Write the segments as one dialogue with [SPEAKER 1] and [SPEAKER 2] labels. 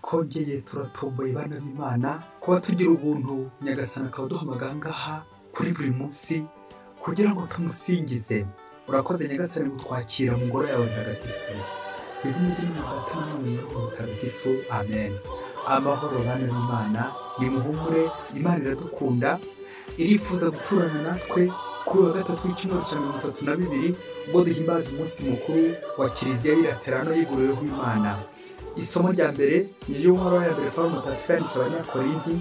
[SPEAKER 1] Twongeye turatomboye bana b'Imana kuba tugira ubuntu Nyagasani akaba aduhamagara ngaha kuri buri munsi kugira ngo tumusingize. Urakoze Nyagasani kutwakira mu ngoro yawe ntagatifu. Izina ry'Imana Data na Mwana na Roho Mutagatifu, amen. Amahoro bana b'Imana, nimuhumure, Imana iradukunda, irifuza guturana natwe kuri wa gatatu w'icyumweru cya 32 ubwo duhimbaza umunsi mukuru wa Kiliziya y'Ilaterano yeguriweho Imana. Isomo rya mbere ni iry'Uhoraho ya mbere Pawulo Mutagatifu yandikiye Abanyakorinti,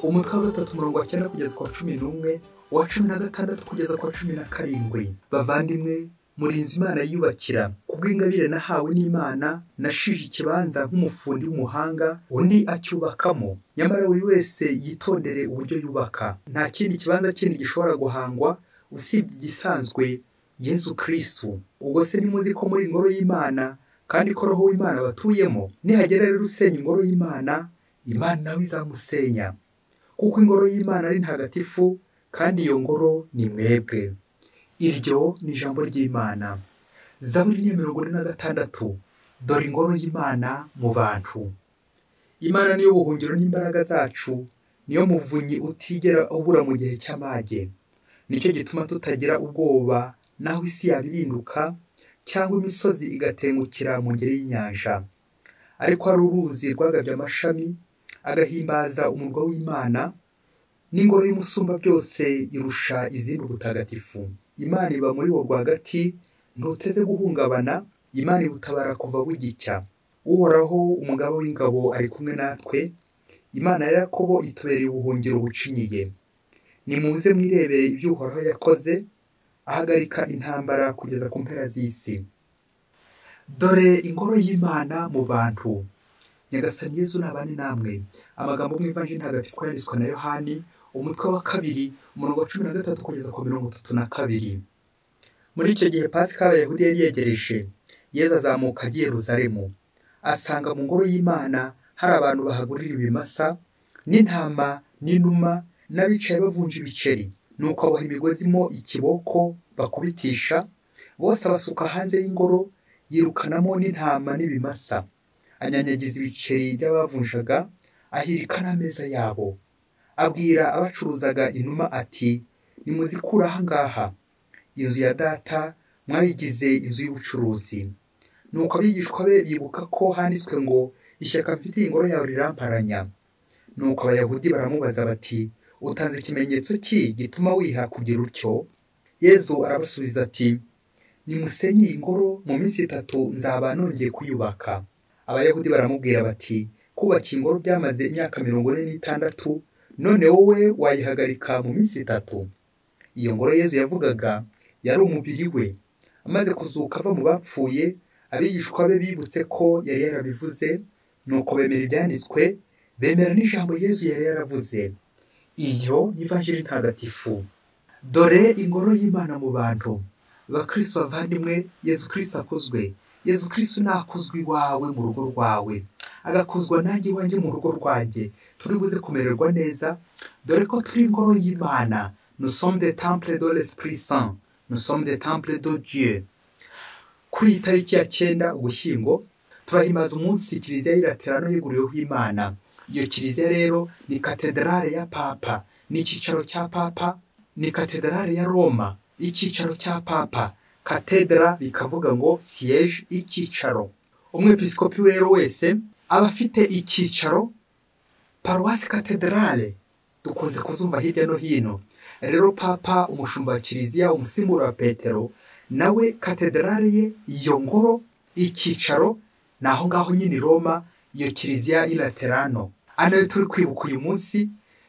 [SPEAKER 1] umutwe wa 3 umurongo wa 9 kugeza ku wa 11, uwa 16 kugeza ku wa 17. Bavandimwe, murinzi Imana yiyubakira, kubw'ingabire nahawe n'Imana nashije ikibanza nk'umufundi w'umuhanga, undi acyubakamo. Nyamara buri wese yitondere uburyo yubaka. Nta kindi kibanza kindi gishobora guhangwa usibye igisanzwe, Yezu Kristu. Ubwo se ntimuzi ko muri ingoro y'Imana kandi ko Roho w'Imana batuyemo? Nihagera rero usenya ingoro y'Imana, Imana nawe izamusenya, kuko ingoro y'Imana ari ntagatifu, kandi iyo ngoro ni mwebwe. Iryo ni ijambo ry'Imana. Zaburi ya 46. Dore ingoro y'Imana mu bantu. Imana niyo buhungiro n'imbaraga zacu, niyo muvunyi utigera ubura mu gihe cy'amage. Nicyo gituma tutagira ubwoba naho isi yabirinduka cyangwa imisozi igatengukira mu ngeri y'inyanja. Ariko hari uruzi rwagabye amashami agahimbaza umurwa w'Imana, n'ingoro y'Umusumba byose irusha izindi ubutagatifu. Imana iba muri wo rwagati, ntuteze guhungabana, Imana ibutabara kuva bugicya. Uhoraho umugaba w'ingabo ari kumwe natwe, Imana ya Yakobo itubereye ubuhungiro bucinyiye. Nimuze mwirebere ibyo Uhoraho yakoze, ahagarika intambara kugeza ku mpera z'isi. Dore ingoro y'Imana mu bantu. Nyagasani Yezu nabane namwe. Amagambo mu Ivanjiri ntagatifu yanditswe na Yohani, umutwe wa 2 umurongo wa 13 kugeza ku 32. Muri icyo gihe Pasika y'Abayahudi yari yegereje. Yezu azamuka agiye Yerusalemu, asanga mu ngoro y'Imana hari abantu bahagurira ibimasa n'intama n'inuma n'abicaye bavunja ibiceri. Nuko aboha imigozi mo ikiboko bakubitisha, bose abasuka hanze y'ingoro, yirukanamo n'intama n'ibimasa. Anyanyagiza ibiceri by'abavunjaga, ahirika n'ameza yabo. Abwira abacuruzaga inuma ati: nimuzikure aha ngaha, inzu ya Data mwayigize inzu y'ubucuruzi. Nuko abigishwa be bibuka ko handitswe ngo: ishyaka mfitiye ingoro yawe riramparanya. Nuko Abayahudi baramubaza bati: utanze ikimenyetso ki gituma wiha kugira utyo? Yezu arabasubiza ati: nimusenye iyi ngoro, mu minsi 3 nzaba nongeye kuyubaka. Abayahudi baramubwira bati: kubaka ingoro byamaze imyaka 46, none wowe wayihagarika mu minsi 3? Iyo ngoro Yezu yavugaga yari umubiri we. Amaze kuzuka ava mu bapfuye, abigishwa be bibutse ko yari yarabivuze, nuko bemera ibyanditswe, bemera n'ijambo Yezu yari yaravuze. Iyo ni Ivanjiri ntagatifu. Dore ingoro y'Imana mu bantu. Bakristo bavandimwe, Yezu Kristo akuzwe. Yezu Kristo nakuzwe iwawe mu rugo rwawe, agakuzwa nanjye iwanjye mu rugo rwanjye, turi buze kumererwa neza, dore ko turi ingoro y'Imana. Nous sommes des temples de l'Esprit Saint, nous sommes des temples de Dieu. Kuri iyi tariki ya 9 Ugushyingo turahimbaza umunsi Kiliziya y'Ilaterano yeguriweho Imana. Iyo kiliziya rero ni katedrale ya Papa, ni icyicaro cya Papa, ni katedrale ya Roma, icyicaro cya Papa. Katedra bikavuga ngo siège, icyicaro. Umwepiskopi rero wese aba afite icyicaro, paruwasi katedrale dukunze kuzumva hirya no hino. Rero Papa, umushumba wa Kiliziya, umusimbura wa Petero, nawe katedrale ye, iyo ngoro, icyicaro naho ngaho nyine Roma, iyo Kiliziya y'Ilaterano. Anayo turi kwibuka uyu munsi,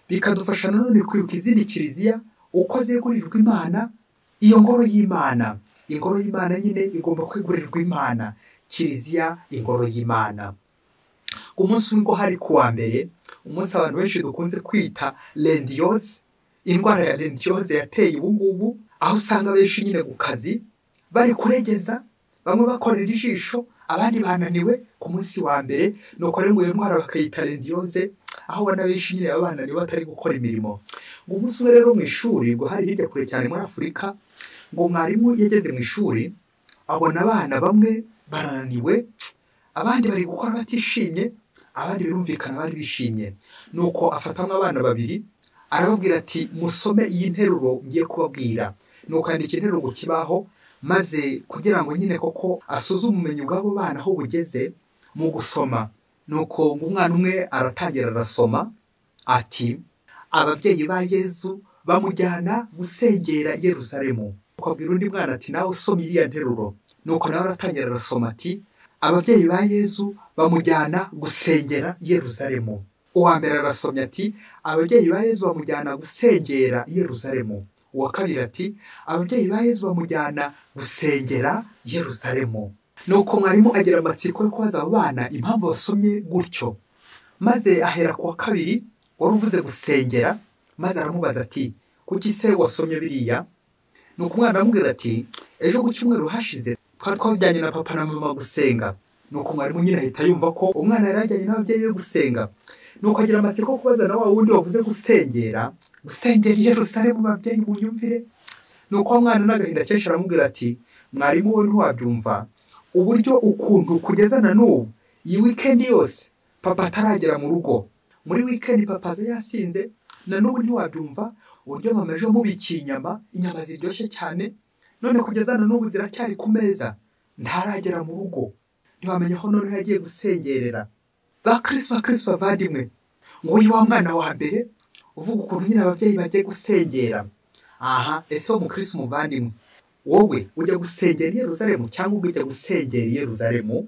[SPEAKER 1] bikadufasha nanone kwibuka izindi kiliziya uko zegurirwa Imana, iyo ngoro y'Imana. Ingoro y'Imana nyine igomba kwegurirwa Imana, Kiliziya ingoro y'Imana. Umunsi w'ingo hari kuwa mbere, umunsi abantu benshi dukunze kwita lendiose, indwara ya lendiose yateye ubu ngubu, aho usanga benshi nyine ku kazi bari kuregeza, bamwe bakorera ijisho, abandi bananiwe ku munsi wa mbere. Nuko rero iyo ndwara bakayita lendiose, aho ubona benshi nyine baba bananiwe batari gukora imirimo. Ngo umunsi umwe rero mu ishuri, ngo hari hirya kure cyane muri Afurika, ngo mwarimu yageze mu ishuri abona abana bamwe barananiwe, abandi bari gukora batishimye, Abandi birumvikana bari bishimye. Nuko afatamwe abana babiri arababwira ati musome iyi nteruro ngiye kubabwira. Nuko yandika interuro ku kibaho, maze kugira ngo nyine koko asuzume ubumenyi bw'abo bana aho bugeze mu gusoma. Nuko umwana umwe aratangira arasoma ati ababyeyi ba Yezu bamujyana gusengera Yeruzalemu. Ukabwira undi mwana ati nawe usoma iriya nteruro. Nuko nawe aratangira arasoma ati ababyeyi ba Yezu bamujyana gusengera Yeruzalemu. Uwa mbere arasomye ati ababyeyi ba Yezu bamujyana gusengera Yeruzalemu. Uwa kabiri ati ababyeyi ba Yezu bamujyana gusengera Yeruzalemu. Nuko mwarimu agira amatsiko yo kubaza abo bana impamvu basomye gutyo, maze ahera ku wa kabiri wari uvuze gusengera, maze aramubaza ati kuki se wasomye biriya? Nuko umwana aramubwira ati ejo ku cyumweru hashize twari twajyanye na papa na mama gusenga. Nuko mwarimu nyine ahita yumva ko umwana yari ajyanye n'ababyeyi be gusenga. Nuko agira amatsiko yo kubaza na wa wundi wavuze gusengera, gusengera Yeruzalemu, babyeyi munyumvire. Nuko wa mwana n'agahinda kenshi aramubwira ati mwarimu wowe ntiwabyumva uburyo ukuntu kugeza na n'ubu iyi weekend yose papa ataragera mu rugo. Muri weekend papa aza yasinze, na n'ubu ntiwabyumva uburyo mama ejo mubikiye inyama, inyama ziryoshye cyane, none kugeza na n'ubu ziracyari ku meza, ntaragera mu rugo. Ntiwamenya aho noneho yagiye gusengerera. Bakristo bakristo bavandimwe, nguyu wa mwana wa mbere uvuga ukuntu nyine ababyeyi bagiye gusengera. Aha, ese wo mukristo muvandimwe, wowe ujya gusengera Yeruzalemu cyangwa ujya gusengera Yeruzalemu?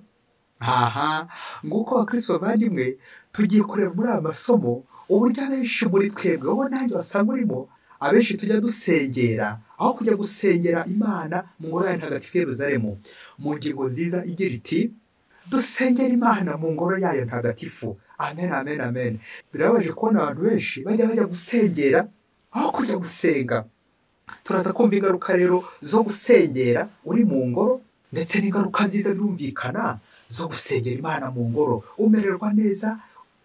[SPEAKER 1] Aha, nguko abakristo bavandimwe tugiye kureba muri aya masomo uburyo abenshi muri twebwe, wowe nanjye wasanga urimo, abenshi tujya dusengera aho kujya gusengera Imana mu ngoro yayo ntagatifu Yeruzalemu. Mu ngingo nziza igira iti dusengera Imana mu ngoro yayo ntagatifu. Amen, amen, amen. Birababaje kubona abantu benshi bajya gusengera aho kujya gusenga. Turaza kumva ingaruka rero zo gusengera uri mu ngoro, ndetse n'ingaruka nziza birumvikana zo gusengera Imana mu ngoro. Umererwa neza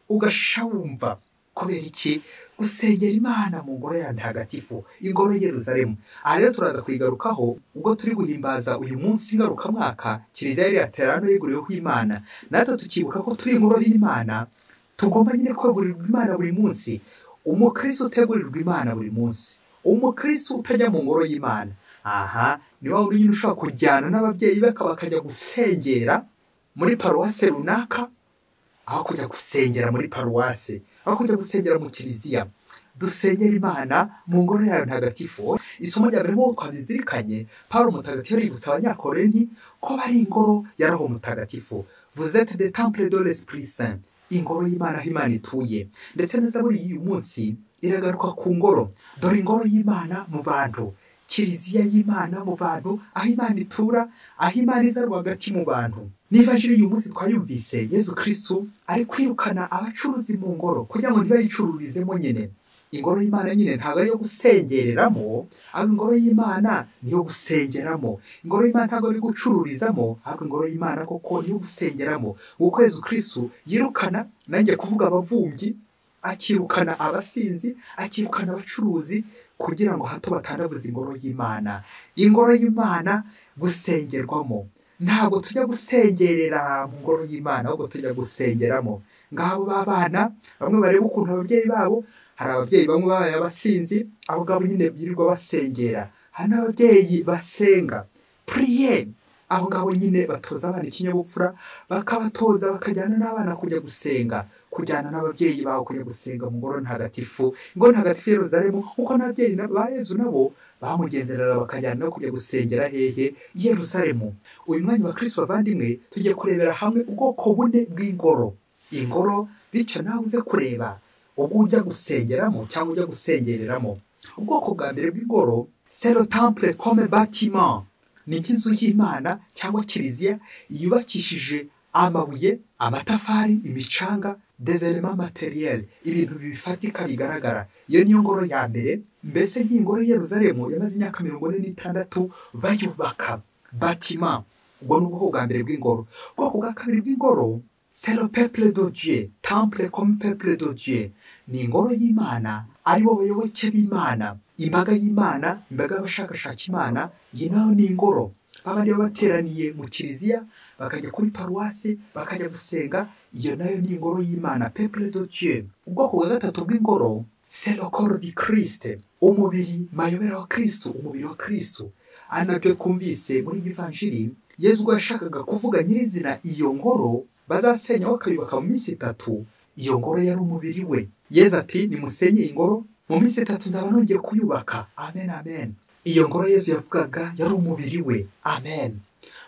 [SPEAKER 1] ugashisha wumva. Kubera iki? Gusengera Imana mu ngoro ya ntagatifu, ingoro Yeruzalemu. Aha rero turaza kuyigarukaho ubwo turi guhimbaza uyu munsi ngarukamwaka Kiliziya yari Laterano yeguriweho Imana. Natwe tukibuka ko turi ingoro y'Imana, tugomba nyine kwegurirwa Imana buri munsi. Umukristo utegurirwa Imana buri munsi, umukristo utajya mu ngoro y'Imana, aha ni wa wundi nyine ushobora kujyana n'ababyeyi be bakajya gusengera muri paruwase runaka, aho kujya gusengera muri paruwase, aho kujya gusengera mu kiliziya. Dusengera Imana mu ngoro yayo ntagatifu. Isomo rya mbere nk'uko twabizirikanye, Pawulo mutagatifu yibutsa Abanyakorinti ko bari ingoro ya Roho Mutagatifu. Vous êtes des temples de l'Esprit Saint, ingoro y'Imana aho Imana ituye. Ndetse neza buri uyu munsi iragaruka ku ngoro. Dore ingoro y'Imana mu bantu, kiliziya y'Imana mu bantu, aho Imana itura, aho Imana iza rwagati mu bantu. N'ivanjiri y'uyu munsi twayumvise Yezu Kristo ari kwirukana abacuruzi mu ngoro kugira ngo ntibayicururizemo nyine. Ingoro y'Imana nyine ntabwo ari iyo gusengereramo, ahubwo ingoro y'Imana ni iyo gusengeramo. Ingoro y'Imana ntabwo ari gucururizamo, ahubwo ingoro y'Imana koko ni iyo gusengeramo. Uko Yezu Kristo yirukana, nanjye kuvuga abavumbyi, akirukana abasinzi, akirukana abacuruzi, kugira ngo hato batanavuza ingoro y'Imana. Ingoro y'Imana gusengerwamo. Ntabwo tujya gusengerera mu ngoro y'Imana, ahubwo tujya gusengeramo. Ngabo b'abana bamwe bareba ukuntu ababyeyi babo, hari ababyeyi bamwe babaye abasinzi, abo ngabo nyine birirwa basengera. Hari n'ababyeyi basenga prier, abo ngabo nyine batoza abana ikinyabupfura, bakabatoza bakajyana n'abana kujya gusenga, kujyana n'ababyeyi babo kujya gusenga mu ngoro ntagatifu, ingoro ntagatifu Yeruzalemu, kuko n'ababyeyi ba Yezu nabo bamugenderera bakajyana no kujya gusengera hehe? Yeruzalemu. Uyu mwanya wa Kristo bavandimwe tugiye kurebera hamwe ubwoko bune bw'ingoro. Ingoro bityo nawe uze kureba ubwo ujya gusengeramo cyangwa ujya gusengereramo. Ubwoko bwa mbere bw'ingoro, c'est le temple comme bâtiment, ni nk'inzu y'Imana cyangwa kiliziya yubakishije amabuye, amatafari, imicanga, des éléments matériels, ibintu bifatika bigaragara. Iyo niyo ngoro ya mbere. Mbese nk'ingoro Yeruzalemu yamaze imyaka 46 bayubaka. Bâtiment, ubwo ni ubwoko bwa mbere bw'ingoro. Ubwoko bwa kabiri bw'ingoro, c'est le peuple de Dieu, temple comme peuple de Dieu, ni ingoro y'Imana, aribo bayoboke b'Imana, imbaga y'Imana, imbaga y'abashakashaka Imana. Iyi nayo ni ingoro. Baba nibo bateraniye mu kiliziya, bakajya kuri paruwasi, bakajya gusenga. Iyo nayo ni ingoro y'Imana, peuple de Dieu. Ubwoko bwa gatatu bw'ingoro, c'est le corps du Christ, umubiri mayobera wa Kristo, umubiri wa Kristo. Ari nabyo twumvise muri iyi vanjiri. Yezu ubwo yashakaga kuvuga nyirizina iyo ngoro bazasenya bakayubaka mu minsi 3, iyo ngoro yari umubiri we. Yezu ati nimusenye iyi ngoro, mu minsi 3 nzaba nongeye kuyubaka. Amen, amen. Iyo ngoro Yezu yavugaga yari umubiri we. Amen.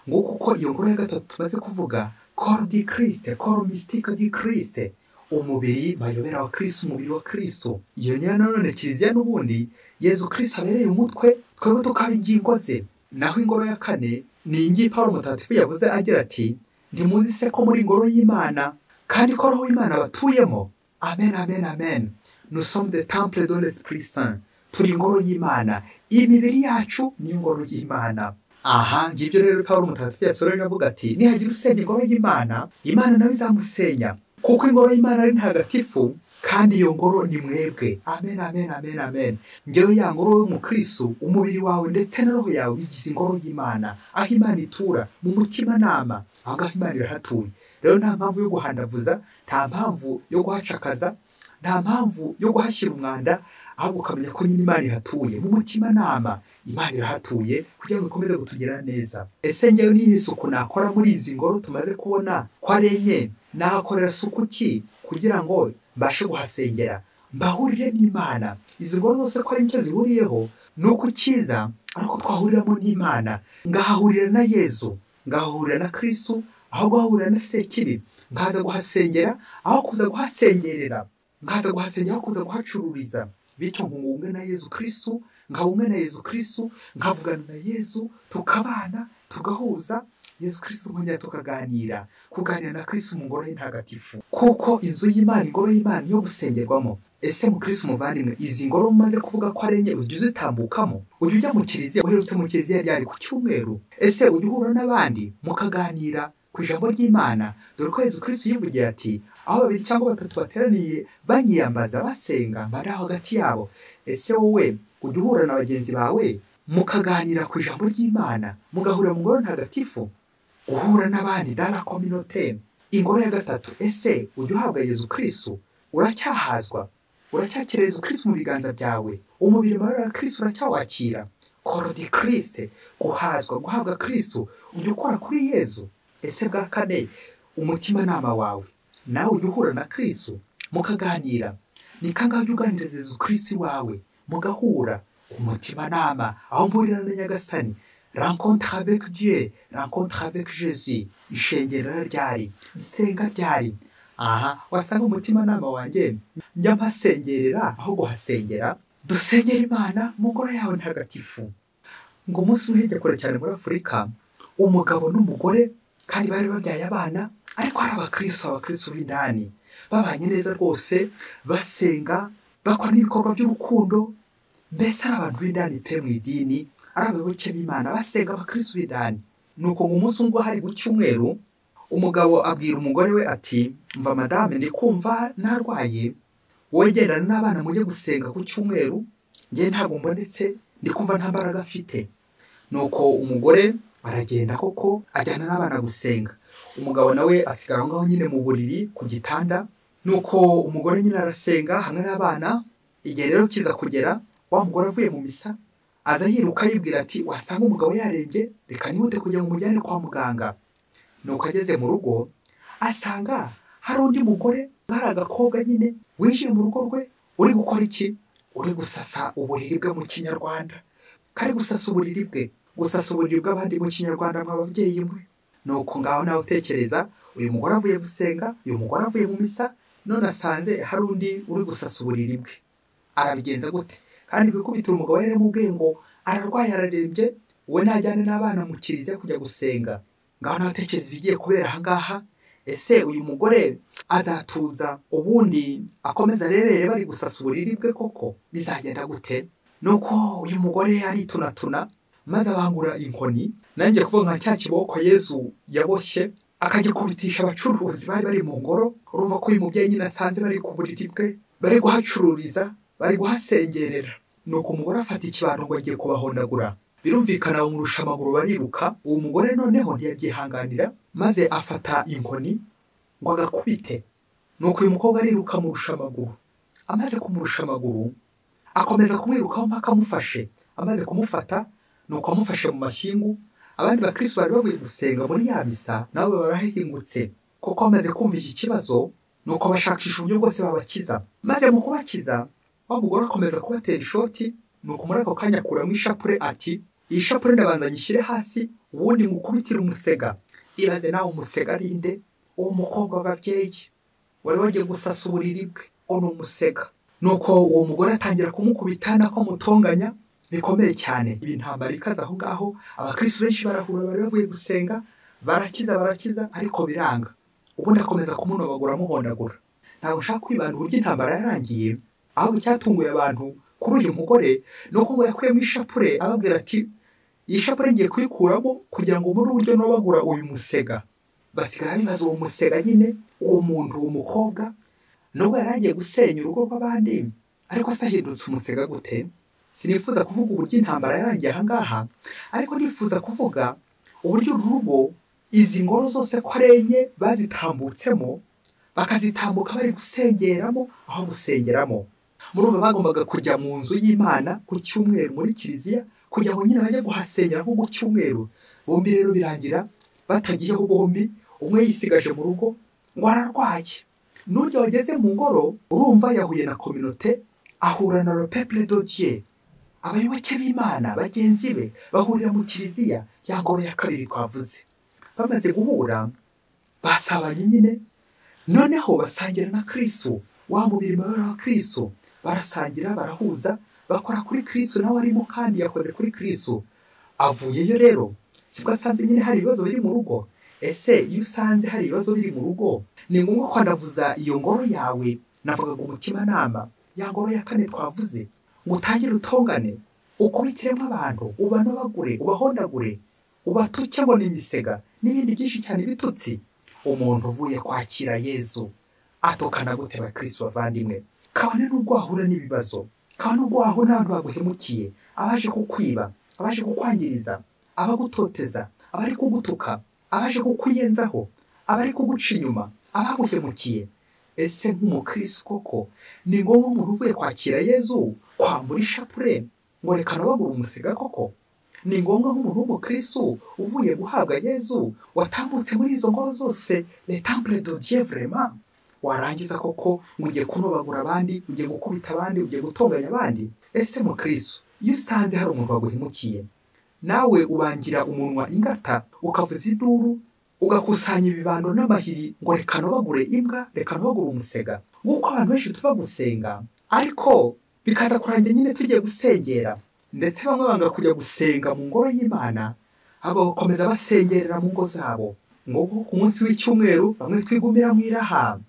[SPEAKER 1] Nguko uko iyo ngoro ya gatatu tumaze kuvuga, corps du Christ, corps mystique du Christ, umubiri mayobera wa Kristo, umubiri wa Kristo. Iyo niyo nanone kiliziya n'ubundi Yezu Kristo abereye umutwe, twebwe tukaba ingingo ze. Naho ingoro ya kane ni iyi Pawulo Mutagatifu yavuze agira ati ntimuzi se ko muri ingoro y'Imana kandi ko Roho w'Imana batuyemo. Amen, amen, amen. Nous sommes des temples de l'Esprit Saint. Turi ingoro y'Imana, imibiri yacu ni ingoro y'Imana. Aha ngibyo rero Pawulo Mutagatifu yasoreje avuga ati nihagira usenya ingoro y'Imana, Imana nawe izamusenya, kuko ingoro y'Imana ari ntagatifu kandi iyo ngoro ni mwebwe. Amen, amen, amen, amen. Ngewe ya ngoro y'umukristo, umubiri wawe ndetse na roho yawe bigize ingoro y'Imana, aho Imana itura mu mutima nama, aho ngaho Imana irahatuye. Rero nta mpamvu yo guhandavuza, nta mpamvu yo guhacakaza, nta mpamvu yo guhashyira umwanda, ahubwo ukamenya ko nyine Imana ihatuye mu mutima nama, Imana irahatuye kugira ngo ikomeze kutugirira neza. Ese ngewe niyi suku nakora muri izi ngoro tumaze kubona ko ari enye, nahakorera suku ki kugira ngo mbashe guhasengera, mbahurire n'Imana? Izi ngoro zose ko ari nicyo zihuriyeho, ni uko icyiza ari uko twahuriramo n'Imana, ngahahurira na Yezu, ngahahurira na Kristo, aho guhahurira na Sekibi, nkaza guhasengera aho kuza guhasengerera, nkaza guhasengera aho kuza guhacururiza. Bityo nkunga ubumwe na Yezu Kristo, nkaba umwe na Yezu Kristo, nkavugana na Yezu, tukabana, tugahuza. Yezu Kristo nkongera tukaganira, kuganira na Kristo mu ngoro ye ntagatifu, kuko inzu y'Imana, ingoro y'Imana yo gusengerwamo. Ese mu Kristo muvandimwe, izi ngoro mumaze kuvuga ko ari enye ujya uzitambukamo? Ujya ujya mu kiliziya? Uherutse mu kiliziya ryari? Ku cyumweru? Ese ujya uhura n'abandi mukaganira ku ijambo ry'Imana? Dore ko Yezu Kristo yivugiye ati aho babiri cyangwa batatu bateraniye banyiyambaza basenga, mba ari hagati yabo. Ese wowe ujya uhura na bagenzi bawe mukaganira ku ijambo ry'Imana, mugahurira mu ngoro ntagatifu, guhura n'abandi dans la communauté? Ingoro ya gatatu, ese ujya uhabwa Yezu Kristo? Uracyahazwa? Uracyakira Yezu Kristo mu biganza byawe? Umubiri wa Kristo uracyawakira? Corps du Christ, guhazwa, guhabwa Kristo, ujya ukora kuri Yezu? Ese bwa kane, umutimanama wawe nawe ujya uhura na Kristo mukaganira? Ni kangahe ujya uganiriza Yezu Kristo wawe mugahura? Umutimanama, aho mpurira na Nyagasani, rencontre avec Dieu, rencontre avec Jésus. Ishengera ryari, nsenga ryari? Aha wasanga umutimanama wanjye njya mpasengerera aho guhasengera. Dusengera Imana mu ngoro yawe ntagatifu. Ngo umunsi umwe hirya kure cyane muri Afurika, umugabo n'umugore kandi bari babyaye abana, ariko ari abakristo, abakristo b'indani, babanye neza rwose, basenga, bakora n'ibikorwa by'urukundo, mbese ari abantu b'indani pe mu idini, ari abayoboke b'Imana, basenga, abakristo b'indani. Nuko ngo umunsi umwe hari ku cyumweru, umugabo abwira umugore we ati mva madame, ndi kumva narwaye, wowe gendana n'abana mujye gusenga ku cyumweru, njye ntabwo mbonetse, ndi kumva nta mbaraga mfite. Nuko umugore aragenda koko ajyana n'abana gusenga, umugabo nawe asigara aho ngaho nyine mu buriri ku gitanda. Nuko umugore nyine arasenga hamwe n'abana. Igihe rero kiza kugera, wa mugore avuye mu misa aza yiruka yibwira ati wasanga umugabo yarembye, reka nihute kugira ngo umujyane kwa muganga. Nuko ageze mu rugo asanga hari undi mugore, hari agakobwa nyine winjiye mu rugo rwe, uri gukora iki? Uri gusasa uburiri bwe mu Kinyarwanda. Kari gusasa uburiri bwe, gusasa uburiri bw'abandi mu Kinyarwanda mw'ababyeyi mwe. Nuko ngaho nawe utekereza, uyu mugore avuye gusenga, uyu mugore avuye mu misa, none asanze hari undi uri gusasa uburiri bwe. Arabigenza gute? Kandi kwikubitira umugabo yari amubwiye ngo ararwaye ararembye, we najyane n'abana mu kiliziya kujya gusenga. Ngaho nawe utekereza ibigiye kubera aha ngaha. Ese uyu mugore azatuza ubundi akomeza arebere bari gusasa uburiri bwe koko? Bizagenda gute? Nuko uyu mugore aritunatuna maze abangura inkoni, nanjye kuvuga nka cya kiboko Yezu yaboshye akagikubitisha abacuruzi bari bari mu ngoro. Urumva ko uyu mubyeyi nyine asanze bari ku buriri bwe, bari guhacururiza, bari guhasengerera. Nuko umugore afata ikibando ngo agiye kubahondagura. Birumvikana bamurusha amaguru bariruka. Uwo mugore noneho ntiyabyihanganira, maze afata inkoni ngo agakubite. Nuko uyu mukobwa ariruka amurusha amaguru. Amaze kumurusha amaguru akomeza kumwirukaho mpaka amufashe. Amaze kumufata, nuko amufashe mu mashyingu. Abandi bakristo bari bavuye gusenga muri ya misa nabo barahingutse, kuko bamaze kumva iki kibazo. Nuko bashakisha uburyo bwose babakiza. Maze mu kubakiza, wa mugore akomeza kubatera ishoti. Nuko muri ako kanya akuramo ishapure ati: iyi shapure ndabanza nyishyire hasi, ubundi ngukubitire umusega. Ibaze nawe, umusega ari nde? Uwo mukobwa w'ababyeyi wari wagiye gusasa uburiri bwe, uwo ni umusega. Nuko uwo mugore atangira kumukubita nako mutonganya bikomeye cyane. Ibi ntambara ikaze aho ngaho. Abakristo benshi barahura, bari bavuye gusenga, barakiza ariko biranga. Ubundi akomeza kumunobagura amuhondagura. Ntabwo nshaka kwibanda uburyo intambara yarangiye, ahubwo icyatunguye abantu kuri uyu mugore ni uko ngo yakuyemo ishapure ababwira ati: iyi shapure ngiye kuyikuramo kugira ngo muri uburyo nobagura uyu musega. Basigara bibaza uwo musega nyine, uwo muntu, uwo mukobwa, nubwo yari agiye gusenya urugo rw'abandi, ariko se ahindutse umusega gute? Sinifuza kuvuga uburyo intambara yarangiye aha ngaha, ariko nifuza kuvuga uburyo uru rugo, izi ngoro zose ko ari enye bazitambutsemo, bakazitambuka bari gusengeramo aho gusengeramo. Murumva bagombaga kujya mu nzu y'Imana ku cyumweru muri kiliziya, kugira ngo nyine bajye guhasengera nko ku cyumweru. Bombi rero birangira batagiyeho bombi, umwe yisigaje mu rugo ngo ararwaye. N'urya wageze mu ngoro, urumva yahuye na communauté, ahura na le peuple de Dieu, abayoboke b'Imana bagenzi be, bahurira mu kiliziya, ya ngoro ya kabiri twavuze. Bamaze guhura basabanye nyine, noneho basangira na Kristo, wa mubiri wa Kristo. Barasangira, barahuza, bakora kuri Kristo, nawe arimo kandi yakoze kuri Kristo. Avuyeyo rero sibwo asanze nyine hari ibibazo biri mu rugo. Ese iyo usanze hari ibibazo biri mu rugo, ni ngombwa kwanavuza iyo ngoro yawe, navugaga umutimanama, ya ngoro ya kane twavuze, ngo utangire utongane, ukubitiremo abantu, ubanobagure, ubahondagure, ubatuke ngo ni imisega n'ibindi byinshi cyane bitutsi. Umuntu uvuye kwakira Yezu atokana gute abakristo bavandimwe? Kabone n'ubwo wahura n'ibibazo, kabone n'ubwo wahura n'abantu baguhemukiye, abaje kukwiba, abaje kukwangiriza, abagutoteza, abari kugutuka, abaje kukwiyenzaho, abari kuguca inyuma, abaguhemukiye. Ese nk'umukristo koko ni ngombwa umuntu uvuye kwakira Yezu kwambura ishapure ngo reka nobagure umusega koko? Ni ngombwa nk'umuntu w'umukristo uvuye guhabwa Yezu, watambutse muri izo ngoro zose, le temple de Dieu vraiment, warangiza koko ngo ugiye kunobagura abandi, ugiye gukubita abandi, ugiye gutonganya abandi? Ese mukristo, iyo usanze hari umuntu waguhemukiye, nawe ubangira umunwa ingata, ukavuza induru, ugakusanya ibibando n'amahiri ngo reka nobagure imbwa, reka nobagure umusega? Nk'uko abantu benshi tuva gusenga, ariko bikaza kurangira nyine tugiye gusengera, ndetse bamwe banga kujya gusenga mu ngoro y'Imana, ahubwo bagakomeza basengerera mu ngo zabo. Ngo ku munsi w'icyumweru bamwe twigumira mu iraha,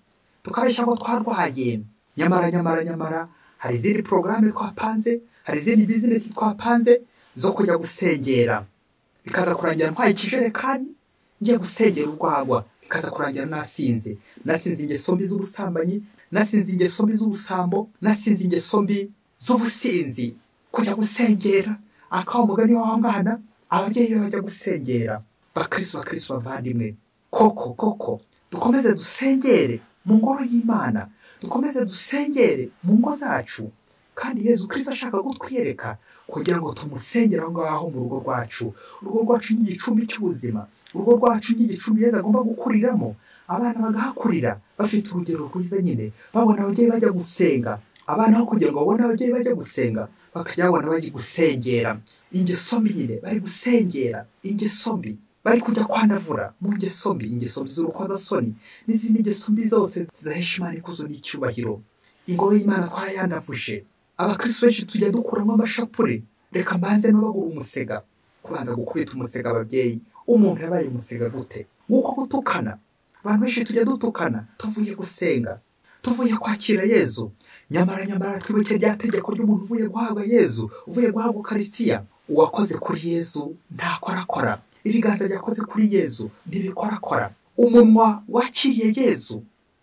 [SPEAKER 1] tukabeshya ngo twarwaye, nyamara nyamara nyamara hari izindi porogaramu twapanze, hari izindi bizinesi twapanze zo kujya gusengera. Bikaza kurangira ntwaye ikijerekani ngiye gusengera urwagwa, bikaza kurangira nasinze, nasinze ingeso mbi z'ubusambanyi, nasinze ingeso mbi z'ubusambo, nasinze ingeso mbi z'ubusinzi. Kujya gusengera akawa umugani wa mwana, ababyeyi be bajya gusengera. Bakristo bakristo bavandimwe, koko koko dukomeze dusengere mu ngoro y'Imana, dukomeze dusengere mu ngo zacu. Kandi Yezu Kristo ashaka kutwereka kugira ngo tumusengere aho ngaho mu rugo rwacu. Urugo rwacu ni igicumbi cy'ubuzima, urugo rwacu ni igicumbi Yezu agomba gukuriramo, abana bagahakurira bafite urugero rwiza nyine, babona ababyeyi bajya gusenga. Abana aho kugira ngo babone ababyeyi bajya gusenga, bakajya babona bari gusengera ingeso mbi nyine, bari gusengera ingeso mbi, bari kujya kwandavura mu ngeso mbi, ingeso mbi z'urukozasoni n'izindi ngeso mbi zose zidahesha Imana ikuzo n'icyubahiro. Ingoro y'Imana twarayandavuje. Abakristo benshi tujya dukuramo amashapure, reka mbanze nobagura umusega. Kubanza gukubita umusega ababyeyi, umuntu yabaye umusega gute? Nk'uko gutukana, abantu benshi tujya dutukana tuvuye gusenga, tuvuye kwakira Yezu. Nyamara nyamara twibuke rya tegeko ry'umuntu uvuye guhabwa Yezu, uvuye guhabwa Ukaristiya. Uwakoze kuri Yezu ntakorakora, ibiganza byakoze kuri Yezu ntibikorakora. Umunwa wakiriye Yezu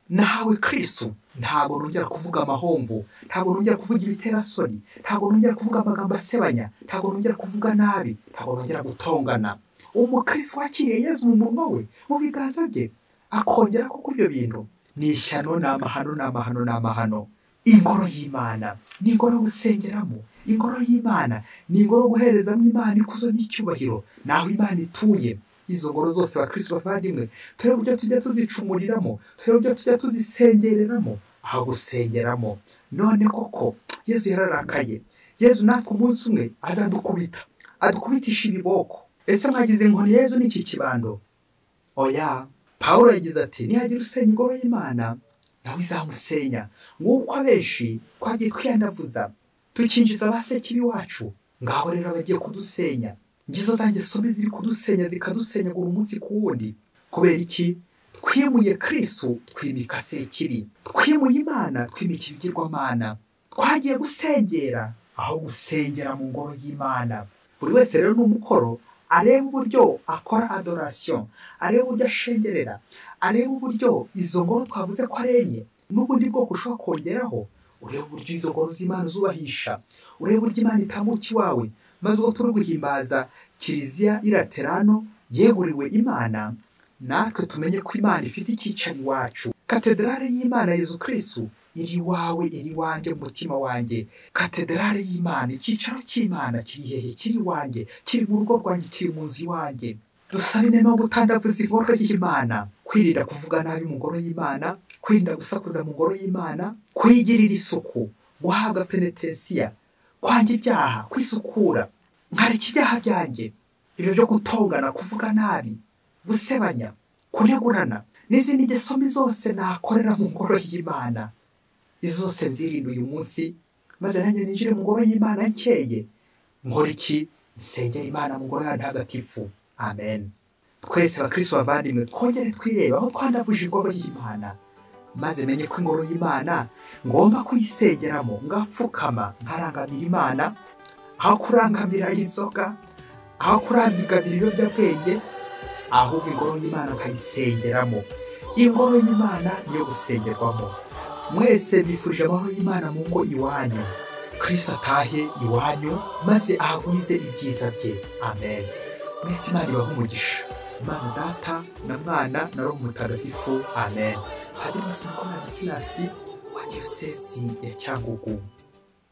[SPEAKER 1] nahawe Kristo Ntabwo nongera kuvuga amahomvu, ntabwo nongera kuvuga ibiterasoni, ntabwo nongera kuvuga amagambo asebanya, ntabwo nongera kuvuga nabi, ntabwo nongera gutongana. Umukristo wakiriye Yezu mu munwa we, mu biganza bye, akongera ko kuri ibyo bintu ni ishyano, ni amahano, ni amahano, ni amahano. Ingoro y'Imana ni ingoro yo gusengeramo, ingoro y'Imana ni ingoro yo guherezamo Imana ikuzo n'icyubahiro, naho Imana ituye. Izo ngoro zose bakristo bavandimwe, turebe uburyo tujya tuzicumuriramo, turebe uburyo tujya tuzisengereramo, aho gusengeramo. None koko Yezu yararakaye. Yezu natwe umunsi umwe azadukubita, adukubitisha ibiboko. Ese mwagize inkoni Yezu n'iki kibando? Oya. Pawulo yagize ati nihagira usenya ingoro y'Imana nawe izamusenya. Nk'uko abenshi twagiye twiyandavuza tukinjiza abasekibi wacu, ngaho rero abagiye kudusenya. Ngizo zanjye sombe ziri kudusenya, zikadusenyagura umunsi ku wundi. Kubera iki? Twimuye Kristo twimika sekibi, twimuye Imana twimika ibigirwamana. Twagiye gusengera aho gusengera mu ngoro y'Imana. Buri wese rero ni umukoro areba uburyo akora adoration, areba uburyo ashengerera, areba uburyo izo ngoro twavuze ko ari enye n'ubundi bwoko ushobora kongeraho, ureba uburyo izo ngoro z'Imana zubahisha, ureba uburyo Imana itamuka iwawe. Maze ubwo turi guhimbaza Kiliziya y'Ilaterano yeguriwe Imana, natwe tumenye ko Imana ifite icyicaro iwacu. Katedrale y'Imana Yezu Kristo iri iwawe, iri iwanjye, mu mutima wanjye. Katedrale y'Imana, icyicaro cy'Imana kiri hehe? Kiri iwanjye, kiri mu rugo rwanjye, kiri mu nzu iwanjye. Dusabe inema yo gutandavuza ingoro y'Imana, kwirinda kuvuga nabi mu ngoro y'Imana, kwirinda gusakuza mu ngoro y'Imana, kuyigirira isuku, guhabwa penetensiya, kwanga ibyaha, kwisukura, nkareka ibyaha byanjye, ibyo byo gutongana, kuvuga nabi, gusebanya, kunegurana n'izindi ngeso mbi zose nakorera mu ngoro y'Imana. Izo zose nzirinde uyu munsi, maze nanjye ninjire mu ngoro y'Imana nkeye. Nkora iki? Nsengera Imana mu ngoro yayo ntagatifu. Amen. Twese bakristo bavandimwe twongere twireba aho twandavuje ingoro y'Imana, maze menye ko ingoro y'Imana ngomba kuyisengeramo, ngapfukama nkarangamira Imana, aho kurangamira inzoga, aho kurangamira ibiyobyabwenge, ahubwo ingoro y'Imana nkayisengeramo. Ingoro y'Imana niyo gusengerwamo. Mwese bifurije amahoro y'Imana mu ngo iwanyu. Kristo atahe iwanyu maze ahagwize ibyiza bye. Amen. Mwese Imana ibahe umugisha. Imana Data na Mwana na Roho Mutagatifu. Amen. Padiri Musunika Ladislas wa Diyosezi ya Cyangugu.